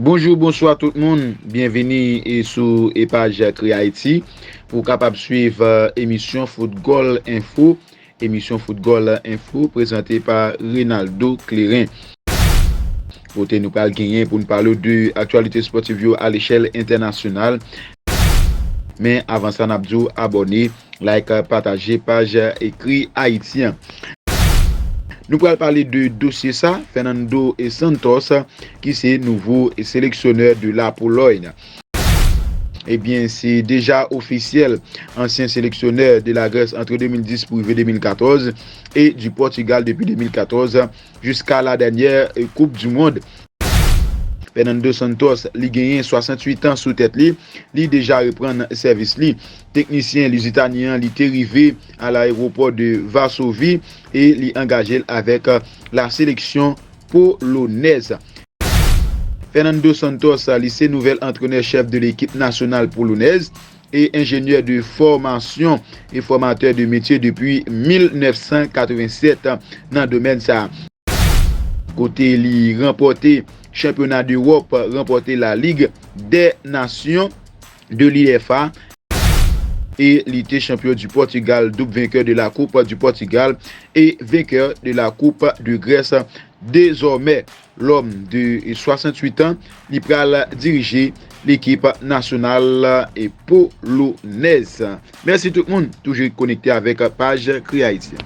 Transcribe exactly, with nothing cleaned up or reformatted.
Bonjou, bonswa tout moun. Byenvini e sou e paj Kri Ayiti pou w kapab swiv, eh, emisyon Foutgòl Enfo. Emisyon Foutgòl Enfo prezante pa Renaldo Clérin. Kote nou pral genyen pou n pale w de aktyalite spòtiv yo a lechèl entènasyonal. Men avan sa, n ap di w abòne, like, pataje paj Kri Ayiti an. Nou pral pale de dosye sa, Fernando Santos, ki se nouvo seleksyonè de la Pologne. Ebyen, se deja ofisyèl, ansyen seleksyonè de la Grèce entre deux mille dix pou rive deux mille quatorze e du Portugal depi deux mille quatorze jiska la dènyè Coupe du Monde. Fernando Santos, li genyen swasanntuit an sou tèt li, li deja reprann sèvis li. Teknisyen lizitanyen an, li te rive a l ayewopò de Vasovi e li angaje l avèk, eh, la seleksyon polonèz. Fernando Santos, li se nouvèl antrenè chèf de lekip nasyonal polonèz e enjenyè de fòmasyon e fòmatè de metye depi mil nèf san katrevennsèt nan domèn sa a. Kote li ranpòte chanpyona dewòp, ranpòte la Ligue des Nations de l'UEFA, e li te chanpyon du Portugal, double vainqueur de la Coupe du Portugal et vainqueur de la Coupe de Grèce. Désormais, l'homme de swasanntuit an, li pral dirije lekip nasyonal, eh, polonèz. Mèsi tout moun, toujou konekte avèk paj Kri Ayiti.